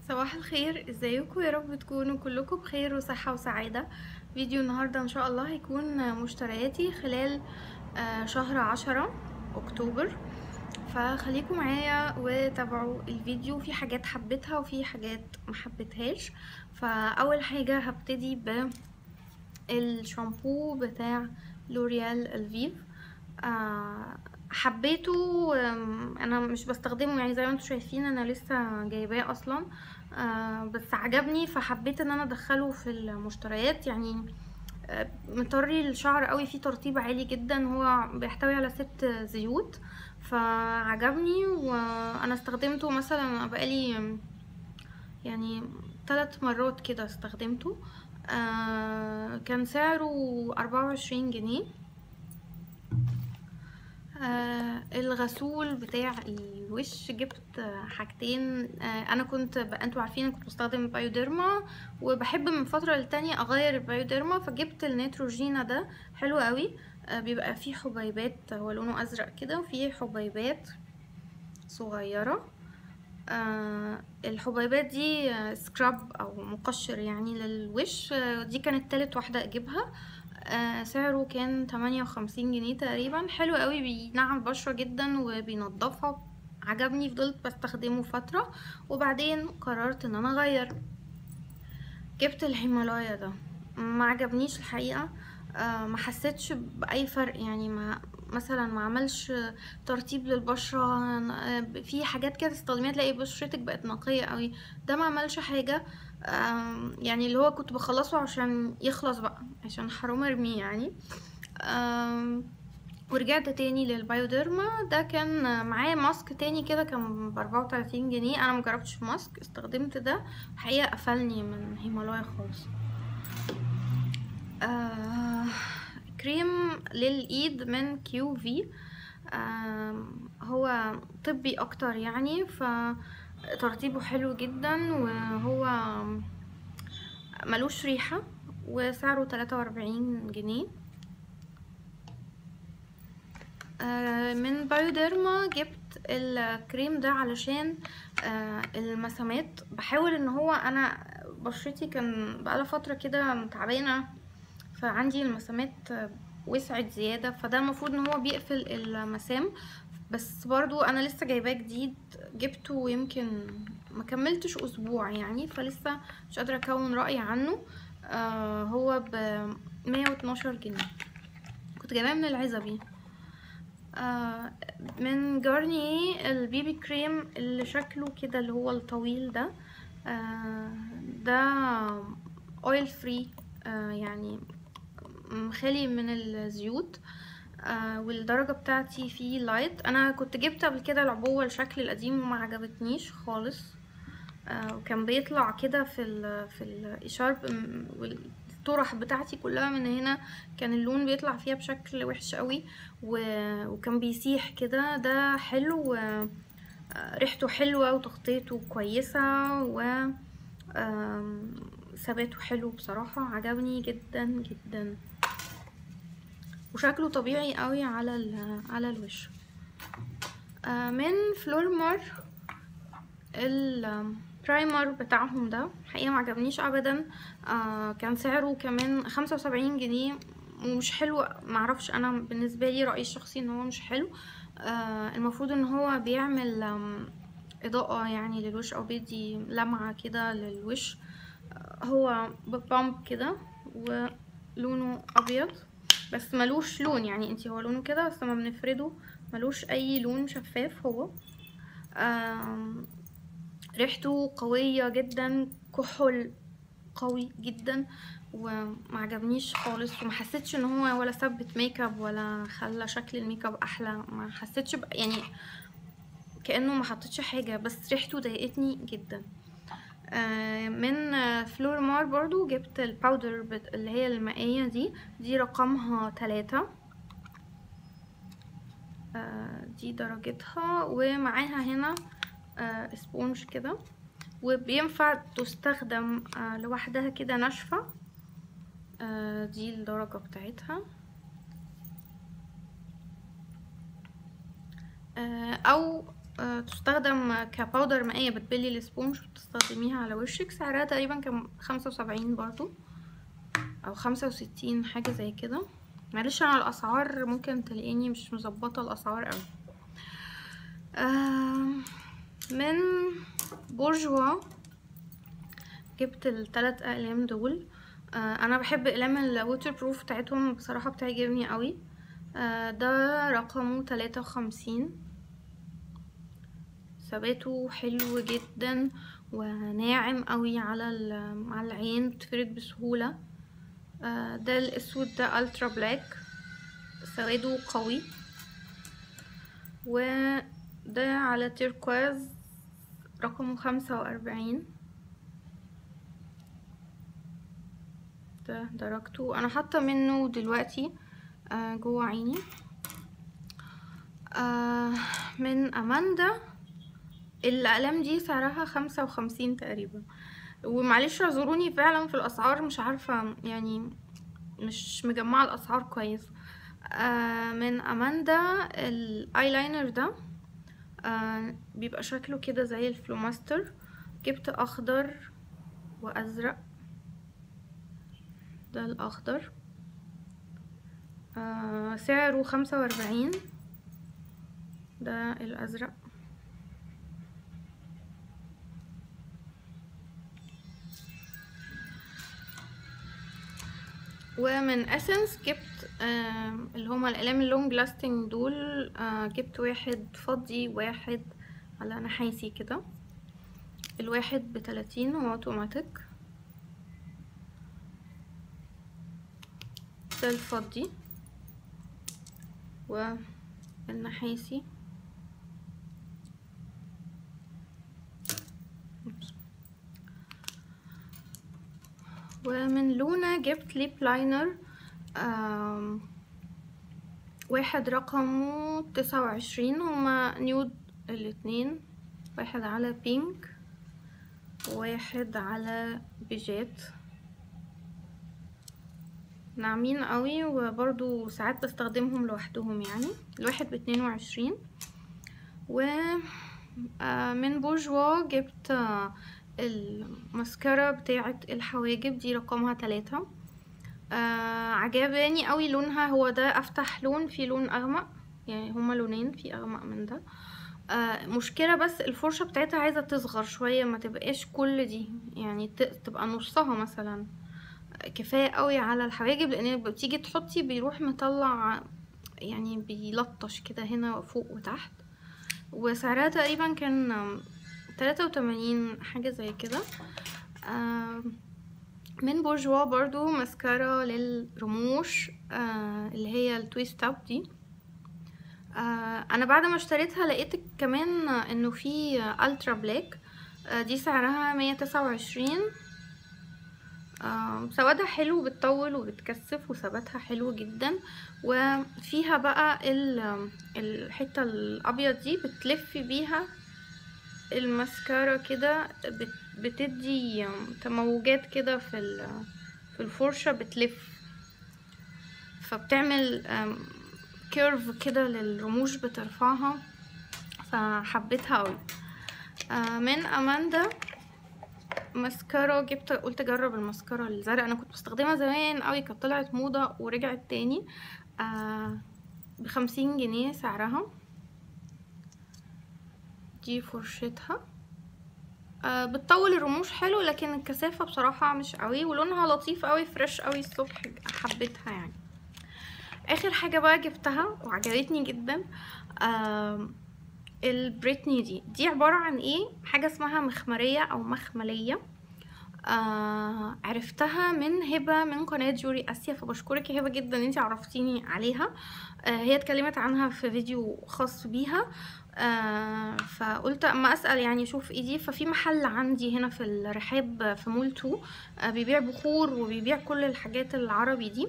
صباح الخير، ازيكم؟ يا رب تكونوا كلكم بخير وصحة وسعادة. فيديو النهاردة ان شاء الله هيكون مشترياتي خلال شهر 10 اكتوبر، فخليكم معايا وتابعوا الفيديو. في حاجات حبيتها وفي حاجات ما حبيتهاش. فاول حاجة هبتدي بالشامبو بتاع لوريال الفيف. حبيته، انا مش بستخدمه يعني زي ما انتم شايفين، انا لسه جايباه اصلا، بس عجبني فحبيت ان انا ادخله في المشتريات. يعني مطري الشعر قوي، فيه ترطيب عالي جدا، هو بيحتوي على 6 زيوت، فعجبني. وانا استخدمته مثلا بقالي يعني 3 مرات كده استخدمته. كان سعره 24 جنيه. الغسول بتاع الوش جبت حاجتين. انا كنت انتوا عارفين انا كنت بستخدم بايوديرما، وبحب من فترة للتانية اغير البايوديرما، فجبت النيتروجينا ده، حلو قوي. بيبقى فيه حبيبات، هو لونه ازرق كده وفيه حبيبات صغيرة. الحبيبات دي scrub او مقشر يعني للوش. دي كانت تالت واحدة اجيبها. سعره كان 58 جنيه تقريبا. حلو قوي، بينعم البشرة جدا وبينضفها، عجبني، فضلت بستخدمه فترة وبعدين قررت ان انا اغير. جبت الهيمالايا ده، ما عجبنيش الحقيقة. ما حسيتش باي فرق، يعني ما مثلا ما عملش ترطيب للبشرة. في حاجات كده تستخدميها تلاقي بشرتك بقت نقية قوي، ده ما عملش حاجة. يعني اللي هو كنت بخلصه عشان يخلص بقى، عشان حرام ارميه يعني. ورجعت تاني للبايوديرما. ده كان معاه ماسك تاني كده، كان ب34 جنيه. انا مجربتش ماسك، استخدمت ده، الحقيقة قفلني من هيمالايا خالص. كريم للايد من كيو في، هو طبي اكتر يعني، فترطيبه حلو جدا، وهو ملوش ريحة، وسعره 43 جنيه. من بايوديرما جبت الكريم ده علشان المسامات. بحاول ان هو، انا بشرتي كان بقالها فترة كده تعبانة، فعندي المسامات وسعت زيادة، فده المفروض ان هو بيقفل المسام، بس برضو انا لسه جايباه جديد، جبته يمكن ما كملتش اسبوع يعني، فلسه مش قادرة اكون رأي عنه. هو ب 112 جنيه، كنت جايباه من العزبي. من جارنيه ال BB cream اللي شكله كده، اللي هو الطويل ده، ده oil free، يعني خالي من الزيوت، والدرجة بتاعتي فيه light. انا كنت جبت قبل كده العبوة الشكل القديم وما عجبتنيش خالص، وكان بيطلع كده في الاشارب والطرح بتاعتي كلها من هنا، كان اللون بيطلع فيها بشكل وحش قوي، وكان بيسيح كده. ده حلو، ريحته حلوة وتغطيته كويسة و ثباته حلو بصراحة، عجبني جدا جدا، وشكله طبيعي قوي على الوش. من فلورمار ال primer بتاعهم ده الحقيقة ما عجبنيش ابدا. كان سعره كمان 75 جنيه ومش حلو، معرفش، انا بالنسبة لي رأيي الشخصي ان هو مش حلو. المفروض ان هو بيعمل اضاءة يعني للوش، او بيدي لمعة كده للوش. هو ب pump كده ولونه ابيض، بس ملوش لون يعني، انتي هو لونه كده بس لما بنفرده ملوش اي لون، شفاف هو. ريحته قوية جدا، كحول قوي جدا، وما عجبنيش خالص، وما حسيتش ان هو ولا ثبت ميك اب ولا خلى شكل الميك اب احلى، ما حسيتش يعني كانه ما حطيتش حاجة، بس ريحته ضايقتني جدا. من فلورمار برضو جبت ال powder اللي هي المائية دي رقمها 3، دي درجتها، ومعاها هنا sponge كده، وبينفع تستخدم لوحدها كده ناشفة. دي الدرجة بتاعتها، او تستخدم ك powder مائية، بتبلي ال sponge وتستخدميها على وشك. سعرها تقريبا كان 75 برضو او 65 حاجة زي كده. معلش انا الاسعار ممكن تلاقيني مش مظبطة الاسعار قوي. من بورجوا جبت الثلاث اقلام دول. انا بحب اقلام ال waterproof بتاعتهم بصراحة، بتعجبني قوي. ده رقمه 53، ثباته حلو جدا وناعم قوي على العين، بتفرد بسهولة. ده الاسود، ده ultra black، سواده قوي. وده على تركواز رقمه 45، ده درجته انا حاطه منه دلوقتي جوه عيني. من اماندا الاقلام دي سعرها 55 تقريبا، ومعلش اعذروني فعلا في الاسعار، مش عارفه يعني مش مجمعة الاسعار كويس. من اماندا الايلاينر ده بيبقى شكله كده زي الفلوماستر. جبت اخضر وازرق، ده الاخضر سعره 45، ده الازرق. ومن اسنس جبت اللي هما الاقلام ال long lasting دول. جبت واحد فضي واحد على نحاسي كده، الواحد ب30 هو اوتوماتيك. ده الفضي والنحاسي. ومن لونا جبت lip liner واحد رقمه 29، هما nude الاتنين، واحد على pink وواحد على بيجات، ناعمين قوي وبرضو ساعات بستخدمهم لوحدهم يعني. الواحد ب22. ومن بورجوا جبت المسكرة بتاعة الحواجب دي رقمها 3. عجباني قوي لونها، هو ده افتح لون، في لون اغمق يعني هما لونين، في اغمق من ده. مشكلة بس الفرشة بتاعتها عايزة تصغر شوية، ما تبقاش كل دي يعني، تبقى نصها مثلا كفاية قوي على الحواجب، لان بتيجي تحطي بيروح مطلع يعني بيلطش كده هنا فوق وتحت. وسعرها تقريبا كان 83 حاجة زي كده. من بورجوا برضو ماسكارا للرموش اللي هي ال twist up دي. انا بعد ما اشتريتها لقيت كمان انه في ultra black، دي سعرها 129. سوادها حلو، بتطول وبتكثف وثباتها حلو جدا. وفيها بقى الحتة الابيض دي بتلف بيها الماسكارا كده، بتدي تموجات كده في الفرشة، بتلف فبتعمل curve كده للرموش بترفعها، فحبيتها قوي. من اماندا ماسكارا جبت، قلت اجرب الماسكارا الزرقاء، انا كنت بستخدمها زمان قوي، كانت طلعت موضة ورجعت تاني. ب50 جنيه سعرها، دي فرشتها. بتطول الرموش حلو، لكن الكثافة بصراحة مش قوي، ولونها لطيف قوي، fresh قوي الصبح، حبيتها يعني. اخر حاجة بقى جبتها وعجبتني جدا البريتني دي. دي عبارة عن ايه؟ حاجة اسمها مخمرية او مخملية. عرفتها من هبة من قناة جوري اسيا، فبشكرك يا هبة جدا انتي عرفتيني عليها. هي اتكلمت عنها في فيديو خاص بيها، فقلت اما اسأل يعني شوف ايه دي. ففي محل عندي هنا في الرحاب في مول 2 بيبيع بخور وبيبيع كل الحاجات العربي دي،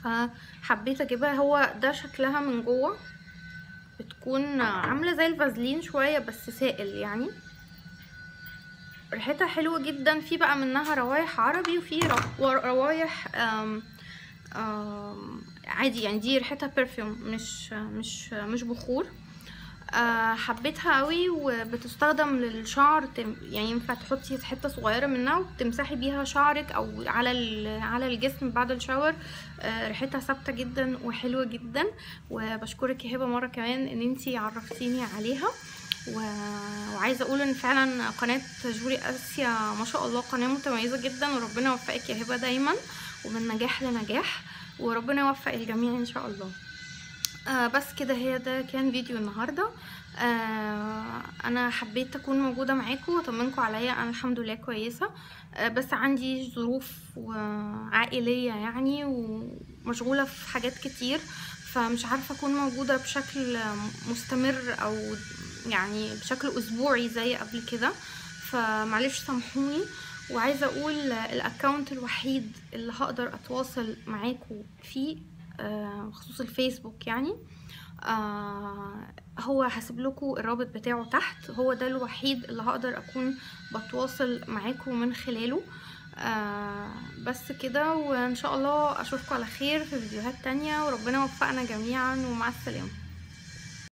فحبيت اجيبها. هو ده شكلها من جوه، بتكون عامله زي الفازلين شوية بس سائل يعني، ريحتها حلوة جدا. في بقى منها روايح عربي وفي روايح آم آم عادي يعني، دي ريحتها perfume مش مش مش بخور. حبيتها قوي، وبتستخدم للشعر، يعني ينفع تحطي حتة صغيرة منها وتمسحي بيها شعرك او على الجسم بعد ال shower. ريحتها ثابتة جدا وحلوه جدا، وبشكرك يا هبه مرة كمان ان انتي عرفتيني عليها. وعايزه اقول ان فعلا قناة جوري اسيا ما شاء الله قناة متميزة جدا، وربنا يوفقك يا هبه دايما ومن نجاح لنجاح، وربنا يوفق الجميع ان شاء الله. بس كده، هي ده كان فيديو النهارده. انا حبيت اكون موجودة معاكم واطمنكم عليا. انا الحمد لله كويسة، بس عندي ظروف عائلية يعني، ومشغوله في حاجات كتير، فمش عارفه اكون موجودة بشكل مستمر او يعني بشكل اسبوعي زي قبل كده، فمعلش سامحوني. وعايزه اقول ال account الوحيد اللي هقدر اتواصل معاكم فيه بخصوص الفيسبوك يعني، هو هسيب لكم الرابط بتاعه تحت، هو ده الوحيد اللي هقدر اكون بتواصل معاكم من خلاله. بس كده، وان شاء الله اشوفكم على خير في فيديوهات تانية، وربنا يوفقنا جميعا، ومع السلامة.